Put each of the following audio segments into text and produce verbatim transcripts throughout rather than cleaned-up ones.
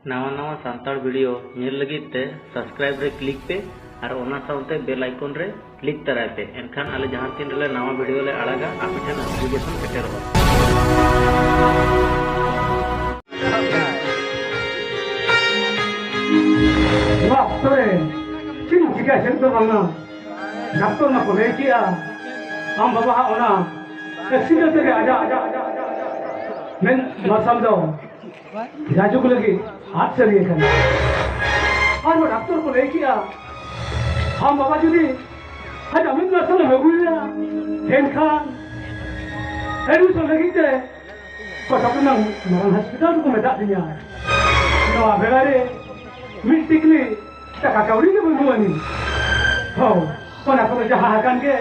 ᱱᱟᱣᱟ ᱱᱟᱣᱟ ᱥᱟᱱᱛᱟᱲ ᱵᱷᱤᱰᱤᱭᱳ ᱧᱮᱞ ᱞᱟᱹᱜᱤᱫ ᱛᱮ subscribe ᱨᱮ click ᱯᱮ ᱟᱨ ᱚᱱᱟ ᱥᱟᱶᱛᱮ bell icon ᱨᱮ click ᱛᱟᱨᱟᱭ ᱯᱮ᱾ ᱮᱱᱠᱷᱟᱱ ᱟᱞᱮ ᱡᱟᱦᱟᱸ ᱛᱤᱱ ᱨᱮᱞᱮ ᱱᱟᱣᱟ ᱵᱷᱤᱰᱤᱭᱳ ᱞᱮ ᱟᱲᱟᱜᱟ, ᱟᱯᱮ ᱴᱷᱮᱱ notification ᱥᱮᱴᱮᱨᱚᱜᱼᱟ᱾ ᱱᱚᱣᱟ ᱚᱠᱛᱚ ᱨᱮ ᱪᱮᱫ ᱮᱢ ᱪᱤᱠᱟᱹᱭᱟ, ᱪᱮᱫ ᱫᱚ ᱵᱟᱝᱟ᱾ ᱰᱟᱠᱛᱚᱨ ᱢᱟᱠᱚ ᱞᱟᱹᱭ ᱠᱮᱜᱼᱟ, ᱟᱢ ᱵᱟᱵᱟᱣᱟᱜ ᱚᱱᱟ accident ᱛᱮᱜᱮ ᱟᱡᱟᱜ, ᱟᱡᱟᱜ, ᱟᱡᱟᱜ, ᱟᱡᱟᱜ, ᱟᱡᱟᱜ ᱢᱮᱫ ᱢᱟᱨᱥᱟᱞ ᱫᱚ ᱡᱟᱡᱩᱜᱽ ᱞᱟᱹᱜᱤᱫ ᱟᱫ ᱥᱟᱹᱨᱤ ᱟᱠᱟᱱᱟ᱾ ᱟᱨᱦᱚᱸ ᱰᱟᱠᱛᱚᱨ ᱠᱚ ᱞᱟᱹᱭ ᱠᱮᱜᱼᱟ, ᱟᱢ ᱵᱟᱵᱟ ᱡᱩᱫᱤ ᱟᱡᱟᱜ ᱢᱮᱫ ᱢᱟᱨᱥᱟᱞ ᱮᱢ ᱟᱹᱜᱩᱭᱟ, ᱮᱱᱠᱷᱟᱱ admission ᱞᱟᱹᱜᱤᱫ ᱛᱮ ᱠᱚᱴᱚᱠ ᱨᱮᱱᱟᱜ ᱢᱟᱨᱟᱝ ᱦᱚᱥᱯᱤᱴᱟᱞ ᱨᱮᱠᱚ ᱢᱮᱛᱟᱜ ᱞᱤᱧᱟ᱾ ᱱᱚᱣᱟ ᱵᱮᱲᱟ ᱨᱮ ᱢᱤᱫ ᱴᱤᱠᱞᱤ ᱴᱟᱠᱟ ᱠᱟᱹᱣᱰᱤ ᱜᱮ ᱵᱟᱹᱱᱩᱜ ᱟᱹᱱᱤᱡ᱾ ᱦᱳᱭ, ᱚᱱᱟ ᱠᱚᱫᱚ ᱡᱟᱦᱟᱸ ᱟᱠᱟᱱ ᱜᱮ,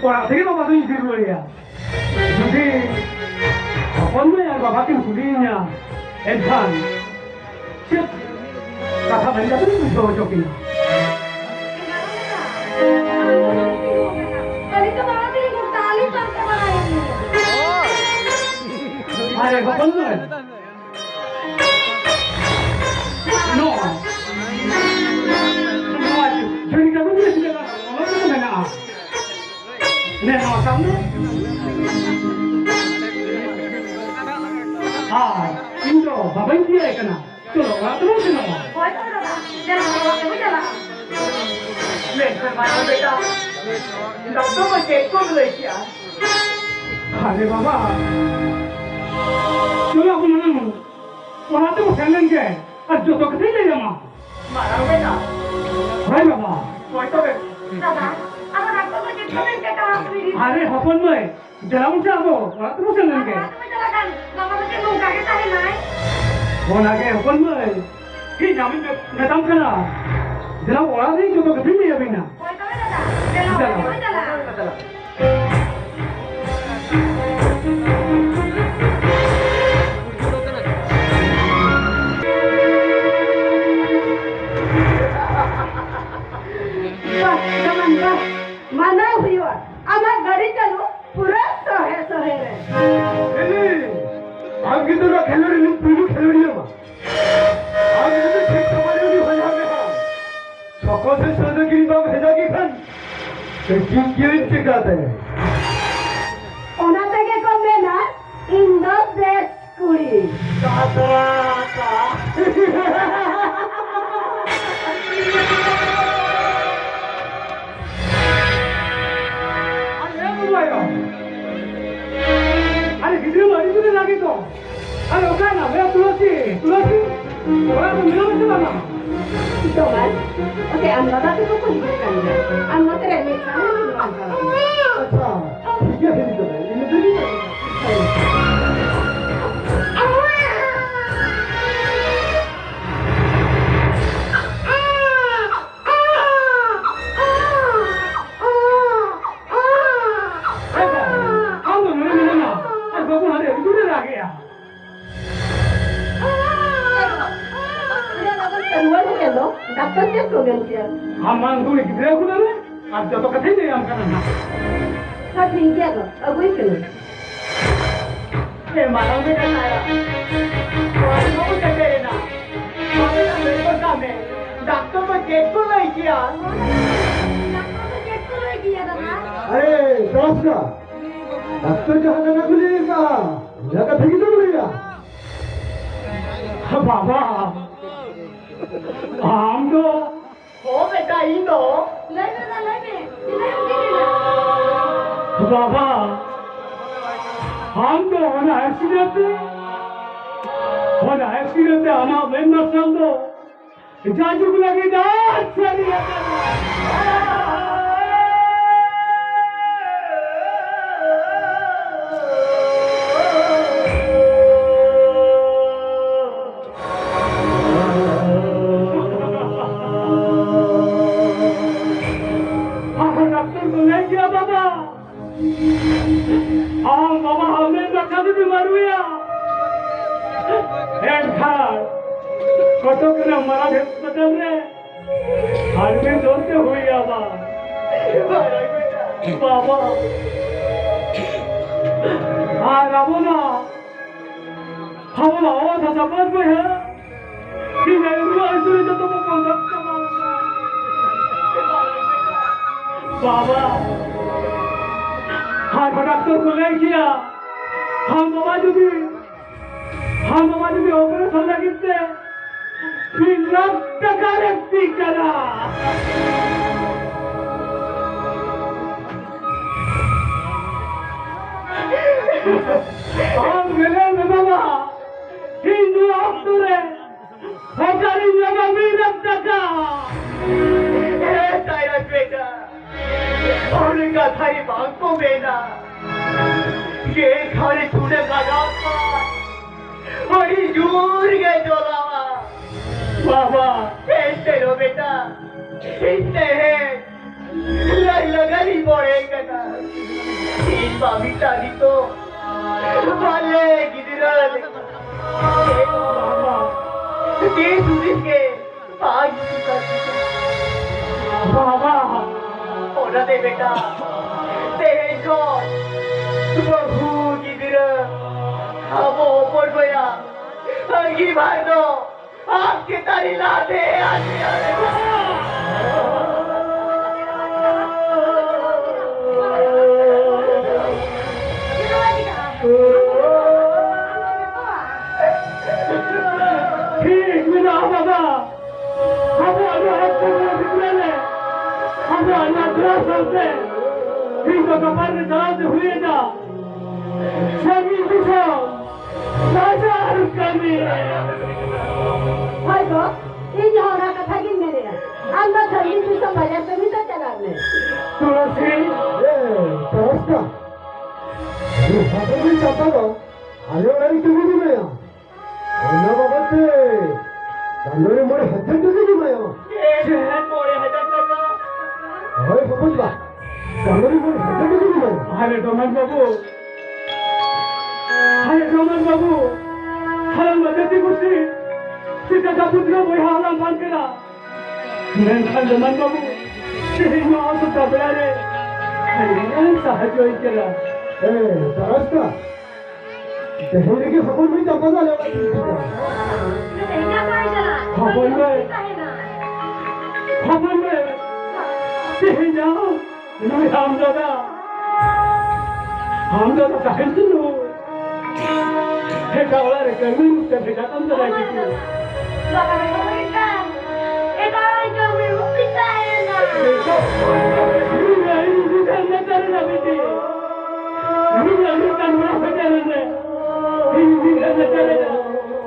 ᱚᱲᱟᱜ ᱛᱮᱜᱮ ᱵᱟᱵᱟ ᱫᱚᱧ ᱤᱫᱤ ᱨᱩᱣᱟᱹᱲᱮᱭᱟ᱾ ᱡᱩᱫᱤ ᱦᱚᱯᱚᱱ ᱢᱟᱹᱭ ᱟᱨ ᱵᱟᱵᱟ ᱠᱤᱱ ᱠᱩᱞᱤᱭᱤᱧᱟ, ᱮᱱᱠᱷᱟᱱ ᱪᱮᱫ ᱠᱟᱛᱷᱟ ᱢᱮᱱ ᱠᱟᱛᱮ ᱤᱧ ᱵᱩᱡᱷᱟᱹᱣ ᱦᱚᱪᱚ ᱠᱤᱱᱟ? ᱟᱹᱞᱤᱧ ᱫᱚ ᱵᱟᱵᱟ ᱛᱟᱹᱞᱤᱧ ᱜᱚᱴᱟ ᱟᱹᱞᱤᱧ ᱯᱟᱱᱛᱮ ᱵᱟᱲᱟᱭᱮᱫ ᱞᱤᱧᱟ᱾ ᱟᱨᱮ ᱦᱚᱯᱚᱱ ᱢᱟᱹᱭ, ᱱᱚᱣᱟ, ᱱᱚᱣᱟ ᱡᱷᱩᱲᱤ ᱠᱟᱜᱚᱡᱽ ᱨᱮ ᱪᱮᱫ ᱞᱮᱠᱟ ᱚᱞ ᱠᱟᱛᱮ ᱢᱮᱱᱟᱜᱼᱟ? ᱱᱮ, ᱱᱚᱣᱟ ᱥᱟᱵ ᱢᱮ᱾ ᱟᱨ ᱤᱧ ᱫᱚ ᱵᱟᱵᱟᱧ ᱞᱟᱹᱭᱟᱭ ᱠᱟᱱᱟ᱾ ᱪᱚᱞᱚ, ᱚᱲᱟᱜ ᱛᱮᱵᱚᱱ ᱥᱮᱱᱚᱜᱼᱟ᱾ ᱦᱳᱭ ᱛᱚ ᱫᱟᱫᱟ, ᱫᱮᱞᱟ ᱚᱲᱟᱜ ᱛᱮᱵᱚᱱ ᱪᱟᱞᱟᱜᱼᱟ᱾ ᱢᱮᱱᱠᱷᱟᱱ ᱢᱟᱨᱟᱝ ᱵᱮᱴᱟ, ᱰᱟᱠᱛᱚᱨ ᱢᱟ ᱪᱮᱫ ᱠᱚᱢ ᱞᱟᱹᱭ ᱠᱮᱜᱼᱟ? ᱟᱨᱮ ᱵᱟᱵᱟ, ᱪᱚᱞᱚ ᱟᱵᱚ ᱢᱟᱲᱟᱝ ᱚᱲᱟᱜ ᱛᱮᱵᱚ ᱥᱮᱱ ᱞᱮᱱ ᱜᱮ, ᱟᱨ ᱡᱚᱛᱚ ᱠᱟᱛᱷᱟᱧ ᱞᱟᱹᱭ ᱟᱢᱟ᱾ ᱢᱟᱨᱟᱝ ᱵᱮᱴᱟ᱾ ᱦᱳᱭ ᱵᱟᱵᱟ᱾ ᱦᱳᱭ ᱛᱚᱵᱮ᱾ ᱫᱟᱫᱟ, ᱟᱵᱚ ᱰᱟᱠᱛᱚᱨ ᱠᱚ ᱪᱮᱫ ᱠᱚ ᱢᱮᱱ ᱠᱮᱫᱟ? ᱟᱨᱮ ᱦᱚᱯᱚᱱ ᱢᱟᱹᱭ, ᱫᱮᱞᱟ ᱵᱚᱱ ᱥᱮ ᱟᱵᱚ ᱚᱲᱟᱜ ᱛᱮᱵᱚᱱ ᱥᱮᱱ ᱞᱮᱱ ᱜᱮ᱾ ᱟᱵᱚ ᱚᱲᱟᱜ ᱛᱮᱵᱚᱱ ᱪᱟᱞᱟᱜ ᱠᱷᱟᱱ, ᱵᱟᱵᱟ ᱫᱚ ᱪᱮᱫ ᱱᱚᱝᱠᱟ ᱜᱮ ᱛᱟᱦᱮᱱᱟᱭ? ᱚᱱᱟ ᱜᱮ ᱦᱚᱯᱚᱱ ᱢᱟᱹᱭ, ᱤᱧ ᱟᱢᱤᱧ ᱢᱮ-, ᱢᱮᱛᱟᱢ ᱠᱟᱱᱟ᱾ ᱫᱮᱞᱟ ᱚᱲᱟᱜ ᱨᱮ ᱡᱚᱛᱚ ᱠᱟᱛᱷᱟᱧ ᱞᱟᱹᱭ ᱟᱵᱤᱱᱟ᱾ ᱦᱳᱭ ᱛᱚᱵᱮ ᱫᱟᱫᱟ, ᱫᱮᱞᱟ ᱚᱲᱟᱜ ᱛᱮᱵᱚᱱ ᱪᱟᱞᱟᱜᱼᱟ᱾ ᱵᱟᱦ, ᱫᱟᱢᱟᱱ ᱵᱟᱦ, ᱢᱟᱱᱟᱣ ᱦᱩᱭᱩᱜᱼᱟ᱾ ᱟᱢᱟᱜ ᱜᱟᱹᱰᱤ ᱪᱟᱹᱞᱩ ᱯᱩᱨᱟᱹ ᱥᱚᱦᱮ ᱥᱚᱦᱮ ᱨᱮ᱾ ᱮᱞᱤ, ᱟᱢ ᱜᱮ ᱫᱚ ᱱᱚᱣᱟ ᱠᱷᱮᱞᱳᱰ ᱨᱤᱱᱤᱡ ᱯᱩᱭᱞᱩ ᱠᱷᱮᱞᱳᱰᱤᱭᱟᱹ ᱢᱟ᱾ ᱤᱧ ᱪᱤᱠᱟᱹᱛᱮ? ᱚᱱᱟ ᱛᱮᱜᱮ ᱠᱚ ᱢᱮᱱᱟ, ᱤᱧ ᱫᱚ ᱵᱮᱥ ᱠᱩᱲᱤ᱾ ᱠᱟᱛᱨᱟ ᱠᱟ᱾ ᱟᱨᱮ ᱵᱟᱵᱟᱭᱟ᱾ ᱟᱨᱮ ᱜᱤᱫᱽᱨᱟᱹ ᱢᱟ ᱟᱹᱰᱤ ᱡᱳᱨᱮ ᱨᱟᱜᱮᱫ ᱫᱚ᱾ ᱟᱨᱮ ᱚᱠᱟᱭᱮᱱᱟ? ᱮ ᱛᱩᱞᱟᱹᱥᱤ, ᱛᱩᱞᱟᱹᱥᱤ, ᱚᱲᱟᱜ ᱨᱮ ᱢᱮᱱᱟᱢᱟ ᱥᱮ ᱵᱟᱝᱟ? ᱡᱚᱢᱟᱭ, ᱚᱠᱚᱭ ᱟᱢ ᱫᱟᱫᱟ ᱛᱟᱠᱚ ᱠᱚ ᱦᱤᱡᱩᱜ ᱠᱟᱱ ᱜᱮᱭᱟ᱾ ᱟᱢ ᱱᱚᱛᱮ ᱨᱮ ᱢᱤᱫ ᱥᱟᱶ ᱨᱮ ᱫᱩᱲᱩᱵ ᱟᱢ ᱠᱟᱱᱟ᱾ ᱟᱪᱪᱷᱟ, ᱴᱷᱤᱠ ᱜᱮᱭᱟ, ᱦᱤᱡᱩᱜ ᱠᱟᱱᱟ᱾ ᱤᱧ ᱫᱚ ᱦᱳᱭ᱾ ᱟᱢ ᱫᱚ ᱱᱚᱰᱮ ᱢᱮᱱᱟᱢᱟ ᱟᱨ ᱵᱟᱹᱵᱩ ᱦᱟᱸᱰᱮ ᱟᱹᱰᱤ ᱡᱳᱨᱮ ᱨᱟᱜᱮᱜᱼᱟ᱾ ᱨᱩᱣᱟᱹᱲ ᱦᱮᱡ ᱮᱱ ᱫᱚ, ᱰᱟᱠᱛᱟᱨ ᱪᱮᱫ ᱠᱚ ᱢᱮᱱ ᱠᱮᱭᱟ? ᱟᱢ ᱢᱟ ᱩᱱᱠᱩ ᱜᱤᱫᱽᱨᱟᱹ ᱟᱹᱜᱩ ᱞᱮᱢᱮ, ᱟᱨ ᱡᱚᱛᱚ ᱠᱟᱛᱷᱟᱧ ᱞᱟᱹᱭᱟᱢ ᱠᱟᱱᱟ ᱱᱟᱦᱟᱜ᱾ ᱦᱮᱸ, ᱴᱷᱤᱠ ᱜᱮᱭᱟ ᱜᱚ, ᱟᱹᱜᱩᱭ ᱯᱮ᱾ ᱮ ᱢᱟᱨᱟᱝ ᱵᱮᱴᱟ ᱛᱟᱭᱟ, ᱵᱟᱹᱵᱩ ᱥᱮᱴᱮᱨᱮᱱᱟ᱾ ᱵᱟᱹᱵᱩ ᱥᱮᱴᱮᱨᱮᱱᱟ᱾ ᱰᱟᱠᱛᱚᱨ ᱫᱚ ᱪᱮᱫ ᱠᱚ ᱞᱟᱹᱭ ᱠᱮᱭᱟ? ᱰᱟᱠᱛᱚᱨ ᱫᱚ ᱪᱮᱫ ᱠᱚ ᱞᱟᱹᱭ ᱠᱮᱭᱟ, ᱫᱟᱫᱟ? ᱟᱨᱮ, ᱛᱟᱨᱟᱥ ᱫᱟ, ᱰᱟᱠᱛᱚᱨ ᱡᱟᱦᱟᱸ ᱠᱟᱛᱷᱟ ᱠᱚ ᱞᱟᱹᱭ ᱠᱟᱜᱼᱟ, ᱚᱱᱟ ᱠᱟᱛᱷᱟ ᱜᱮᱛᱚ ᱞᱟᱹᱭᱟ᱾ ᱵᱟᱵᱟ, ᱟᱢ ᱫᱚ ᱦᱚᱸ ᱵᱮᱴᱟ, ᱤᱧ ᱫᱚ᱾ ᱞᱟᱹᱭ ᱢᱮ ᱫᱟ, ᱞᱟᱹᱭ ᱢᱮ᱾ ᱪᱮᱫᱟᱜ ᱮᱢ ᱠᱤᱨᱤᱧᱟ? ᱵᱟᱵᱟ, ᱟᱢ ᱫᱚ ᱚᱱᱟ ᱮᱠᱥᱤᱰᱮᱱᱴ ᱨᱮ, ᱚᱱᱟ ᱮᱠᱥᱤᱰᱮᱱᱴ ᱨᱮ ᱟᱢᱟᱜ ᱢᱮᱫ ᱢᱟᱨᱥᱟᱞ ᱫᱚ ᱡᱟᱭᱡᱩᱜᱽ ᱞᱟᱹᱜᱤᱫ ᱟᱫ ᱥᱟᱹᱨᱤ ᱟᱠᱟᱱᱟ᱾ ᱟᱨ ᱰᱟᱠᱛᱚᱨ ᱠᱚ ᱞᱟᱹᱭ ᱠᱮᱫᱟ, ᱵᱟᱵᱟ, ᱟᱢ ᱵᱟᱵᱟ ᱟᱢᱮ ᱢᱟᱪᱷᱟ ᱡᱩᱫᱤ ᱢᱟᱨᱩᱭᱟ, ᱮᱱᱠᱷᱟᱱ ᱠᱚᱴᱚᱠ ᱨᱮᱱᱟᱜ ᱢᱟᱨᱟᱝ ᱦᱟᱥᱯᱟᱛᱟᱞ ᱨᱮ ᱟᱨ ᱢᱤᱫ ᱫᱚᱨ ᱛᱮ ᱦᱩᱭ ᱟᱢᱟ᱾ ᱵᱟᱵᱟ, ᱟᱨ ᱟᱵᱚᱱᱟᱜ ᱟᱵᱚ ᱢᱟ ᱚᱛ ᱦᱟᱥᱟ ᱵᱟᱹᱫᱽ ᱵᱟᱹᱭᱦᱟᱹᱲ, ᱛᱤᱱᱟᱹᱜ ᱨᱩᱣᱟᱹ ᱦᱟᱹᱥᱩ ᱨᱮ ᱡᱚᱛᱚ ᱵᱚ ᱵᱚᱸᱜᱟ ᱪᱟᱵᱟ ᱟᱠᱟᱱ᱾ ᱵᱟᱵᱟ, ᱦᱟᱨᱴ ᱰᱟᱠᱛᱚᱨ ᱠᱚ ᱞᱟᱹᱭ ᱠᱮᱭᱟ, ᱟᱢ ᱵᱟᱵᱟ ᱡᱩᱫᱤ, ᱟᱢ ᱵᱟᱵᱟ ᱡᱩᱫᱤ ᱚᱯᱟᱨᱮᱥᱚᱱ ᱞᱟᱹᱜᱤᱫ ᱛᱮ ᱢᱤᱫ ᱞᱟᱠᱷ ᱴᱟᱠᱟ ᱞᱟᱹᱠᱛᱤᱜ ᱠᱟᱱᱟ᱾ ᱟᱢ ᱜᱮ ᱞᱟᱹᱭ ᱢᱮ ᱵᱟᱵᱟ, ᱤᱧ ᱱᱚᱣᱟ ᱚᱠᱛᱚ ᱨᱮ ᱚᱠᱟᱨᱤᱧ ᱧᱟᱢᱟ ᱢᱤᱫ ᱞᱟᱠᱷ ᱴᱟᱠᱟ? ᱦᱮ ᱛᱟᱭᱚᱢ ᱵᱮᱴᱟ, ᱚᱱᱮ ᱠᱟᱛᱷᱟ ᱨᱮ ᱵᱟᱝ ᱠᱚ ᱢᱮᱱᱟ, ᱡᱮ ᱜᱷᱟᱹᱲᱤ ᱪᱩᱞᱦᱟᱹ ᱞᱟᱜᱟᱣ ᱠᱷᱟᱱ ᱟᱹᱰᱤ ᱡᱳᱨ ᱜᱮ ᱡᱚᱞᱟᱣᱟ᱾ ᱵᱟᱵᱟ, ᱮᱱᱛᱮ ᱨᱮᱦᱚᱸ ᱵᱮᱴᱟ, ᱤᱧ ᱛᱮᱦᱮᱧ ᱞᱟᱭ ᱞᱟᱜᱟᱱᱤᱧ ᱢᱚᱱᱮ ᱠᱟᱱᱟ᱾ ᱤᱧ ᱵᱟᱹᱵᱤ ᱛᱟᱹᱱᱤ ᱛᱚ ᱵᱟᱞᱮ ᱜᱤᱫᱽᱨᱟᱹ ᱞᱮᱠᱟ᱾ ᱵᱟᱵᱟ, ᱫᱤᱥ ᱦᱩᱫᱤᱥ ᱜᱮ ᱵᱟᱝ ᱦᱤᱡᱩᱜ ᱠᱟᱱ ᱛᱤᱧᱟ᱾ ᱵᱟᱵᱟ, ᱚᱱᱟᱛᱮ ᱵᱮᱴᱟ, ᱛᱮᱦᱮᱧ ᱠᱷᱚᱱ ᱵᱟᱹᱦᱩ ᱜᱤᱫᱽᱨᱟᱹ ᱟᱵᱚ ᱦᱚᱯᱚᱱ ᱵᱚᱭᱦᱟ ᱟᱺᱜᱤᱵᱷᱟᱨ ᱫᱚ ᱟᱢ ᱪᱮᱛᱟᱱ ᱨᱮ ᱞᱟᱫᱮ ᱟᱫᱮᱭᱟ᱾ ᱴᱷᱤᱠ ᱢᱮᱱᱟᱜᱼᱟ ᱵᱟᱵᱟ, ᱟᱵᱚᱣᱟᱜ ᱱᱚᱣᱟ ᱦᱚᱯᱚᱱ ᱜᱤᱫᱽᱨᱟᱹ ᱨᱮ, ᱟᱵᱚᱣᱟᱜ ᱱᱚᱣᱟ ᱫᱩᱣᱟᱨ ᱥᱟᱶᱛᱮ ᱤᱧ ᱫᱚ ᱜᱟᱯᱟ ᱨᱮ ᱪᱟᱞᱟᱣ ᱛᱮ ᱦᱩᱭ ᱮᱱᱟ ᱥᱟᱺᱜᱤᱧ ᱫᱤᱥᱚᱢ᱾ ᱵᱟᱡᱟᱨ ᱠᱟᱹᱢᱤ᱾ ᱦᱳᱭ ᱜᱚ, ᱤᱧ ᱦᱚᱸ ᱚᱱᱟ ᱠᱟᱛᱷᱟ ᱜᱤᱧ ᱢᱮᱱᱮᱫᱼᱟ᱾ ᱟᱢ ᱫᱚ ᱥᱟᱺᱜᱤᱧ ᱫᱤᱥᱚᱢ ᱵᱟᱡᱟᱨ ᱠᱟᱹᱢᱤ ᱫᱚ ᱪᱟᱞᱟᱜ ᱢᱮ᱾ ᱛᱩᱞᱥᱤ, ᱮ, ᱛᱟᱨᱟᱥᱠᱟ, ᱦᱟᱯᱮ ᱢᱟᱹᱭ ᱪᱟᱢᱯᱟ ᱫᱚ ᱟᱞᱮ ᱚᱲᱟᱜ ᱨᱮ ᱠᱟᱹᱢᱤ ᱫᱚ ᱢᱮᱱᱟᱜᱼᱟ᱾ ᱚᱱᱟ ᱵᱟᱵᱚᱫ ᱛᱮ ᱪᱟᱸᱫᱳ ᱨᱮ ᱢᱚᱬᱮ ᱦᱟᱡᱟᱨ ᱴᱟᱠᱟ ᱜᱮ ᱮᱢᱟᱭᱟ᱾ ᱪᱮᱫ? ᱢᱚᱬᱮ ᱦᱟᱡᱟᱨ ᱴᱟᱠᱟ? ᱦᱳᱭ ᱦᱚᱯᱚᱱ ᱵᱟ, ᱪᱟᱸᱫᱳ ᱨᱮ ᱢᱚᱬᱮ ᱦᱟᱡᱟᱨ ᱴᱟᱠᱟ ᱜᱮ ᱮᱢᱟᱭᱟ᱾ ᱟᱨᱮ ᱰᱚᱢᱟᱱ ᱵᱟᱹᱵᱩ, ᱟᱨᱮ ᱰᱚᱢᱟᱱ ᱵᱟᱹᱵᱩ, ᱟᱞᱟᱝ ᱢᱟ ᱡᱟᱹᱛᱤ ᱜᱩᱥᱴᱤ, ᱪᱮᱠᱟ ᱯᱩᱛᱨᱟᱹ ᱵᱚᱭᱦᱟ ᱟᱞᱟᱝ ᱵᱟᱝ ᱠᱟᱱᱟ᱾ ᱢᱮᱱᱠᱷᱟᱱ ᱰᱚᱢᱟᱱ ᱵᱟᱹᱵᱩ, ᱛᱮᱦᱮᱧ ᱱᱚᱣᱟ ᱚᱥᱩᱵᱤᱫᱷᱟ ᱵᱮᱲᱟ ᱨᱮ ᱟᱹᱰᱤ ᱜᱟᱱ ᱥᱟᱦᱟᱡᱽᱡᱚᱭ ᱠᱟᱱᱟ᱾ ᱮ, ᱛᱟᱨᱟᱥᱠᱟ, ᱛᱮᱦᱮᱧ ᱨᱮᱜᱮ ᱦᱚᱯᱚᱱ ᱢᱟᱹᱭ ᱪᱟᱢᱯᱟ ᱫᱚ ᱟᱞᱮ ᱚᱲᱟᱜ ᱛᱮ ᱦᱤᱡᱩᱜ ᱠᱟᱱᱟ᱾ ᱦᱚᱯᱚᱱ ᱢᱟᱹᱭ, ᱦᱚᱯᱚᱱ ᱢᱟᱹᱭ, ᱛᱮᱦᱮᱧ ᱟᱢ ᱱᱩᱭ ᱟᱢ ᱫᱟᱫᱟ, ᱟᱢ ᱫᱟᱫᱟ ᱛᱟᱦᱮᱱ ᱛᱩᱞᱩᱡ ᱮᱴᱟᱜ ᱚᱲᱟᱜ ᱨᱮ ᱠᱟᱹᱢᱤ ᱨᱩᱯ ᱛᱮ ᱵᱷᱮᱡᱟ ᱠᱟᱢ ᱠᱟᱱᱟᱭ ᱵᱤᱴᱤ᱾ ᱵᱟᱵᱟ ᱫᱚᱠᱚ ᱢᱮᱱ ᱠᱟᱱ, ᱮᱴᱟᱜ ᱚᱲᱟᱜ ᱨᱮ ᱠᱟᱹᱢᱤ ᱨᱩᱯ ᱛᱮ ᱛᱟᱦᱮᱱᱟ᱾ ᱱᱩᱭ ᱟᱹᱰᱤ ᱵᱩᱡᱷᱟᱹᱣ ᱱᱟᱪᱟᱨ ᱮᱱᱟ ᱵᱤᱴᱤ᱾ ᱱᱩᱭ ᱟᱹᱰᱤ ᱜᱟᱱ ᱱᱚᱣᱟ ᱵᱟᱡᱟᱨ ᱨᱮ ᱤᱧ ᱵᱩᱡᱷᱟᱹᱣ ᱱᱟᱪᱟᱨ ᱮᱱᱟ᱾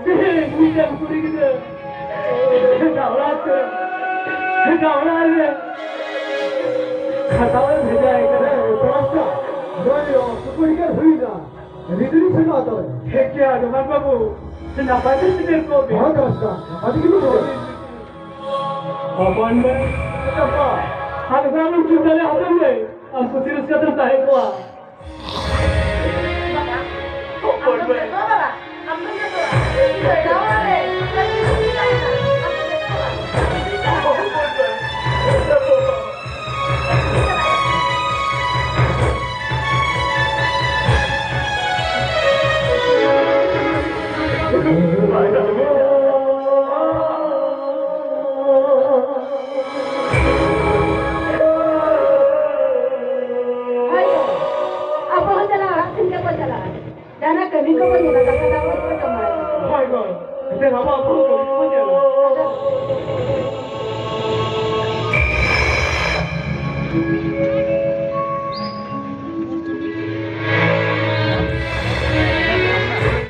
ᱛᱮᱦᱮᱧ ᱢᱤᱫᱴᱟᱝ ᱠᱩᱲᱤ ᱜᱤᱫᱽᱨᱟᱹ ᱮᱴᱟᱜ ᱚᱲᱟᱜ ᱨᱮ, ᱮᱴᱟᱜ ᱚᱲᱟᱜ ᱨᱮ ᱠᱷᱟᱴᱟᱣ ᱮ ᱵᱷᱮᱡᱟᱭ ᱠᱟᱱᱟ᱾ ᱦᱮᱸ, ᱛᱚᱨᱟᱥᱟ, ᱱᱩᱭ ᱥᱩᱯᱩᱨᱤᱠᱟᱨ ᱦᱩᱭᱱᱟ᱾ ᱨᱤᱫᱤᱨᱤ ᱥᱮᱱᱚᱜ ᱛᱚᱵᱮ᱾ ᱴᱷᱤᱠ ᱜᱮᱭᱟ, ᱰᱚᱢᱟᱨ ᱵᱟᱹᱵᱩ, ᱱᱟᱯᱟᱭ ᱛᱮ ᱥᱮᱴᱮᱨ ᱠᱚᱜ ᱵᱤᱱ᱾ ᱦᱳᱭ, ᱛᱚᱨᱟᱥᱟ, ᱱᱟᱯᱟᱭ ᱛᱮᱜᱮ ᱵᱚᱱ ᱪᱟᱞᱟᱜᱼᱟ᱾ ᱦᱚᱯᱚᱱ ᱵᱮ, ᱟᱫᱚ ᱵᱟᱝ ᱪᱩᱯ ᱫᱟᱲᱮ ᱦᱚᱯᱚᱱ ᱵᱮ, ᱟᱢ ᱠᱩᱥᱤ ᱨᱟᱹᱥᱠᱟᱹ ᱛᱮᱢ ᱛᱟᱦᱮᱸ ᱠᱚᱜᱼᱟ᱾ ᱦᱳᱭ ᱜᱚ, ᱟᱵᱚ ᱦᱚᱸ ᱪᱟᱞᱟᱜ, ᱚᱲᱟᱜ ᱥᱮᱱ ᱜᱮᱵᱚ ᱪᱟᱞᱟᱜᱼᱟ᱾ ᱡᱟᱦᱟᱱᱟᱜ ᱠᱟᱹᱢᱤ ᱠᱚᱵᱚ ᱧᱮᱞᱟ, ᱫᱟᱠᱟ ᱫᱟᱜ ᱵᱚ ᱡᱚᱢᱟ᱾ ᱦᱳᱭ ᱜᱚ, ᱮᱱᱛᱮ ᱟᱵᱚ ᱟᱵᱚ ᱠᱟᱹᱢᱤ ᱠᱚᱵᱚ ᱧᱮᱞᱟ᱾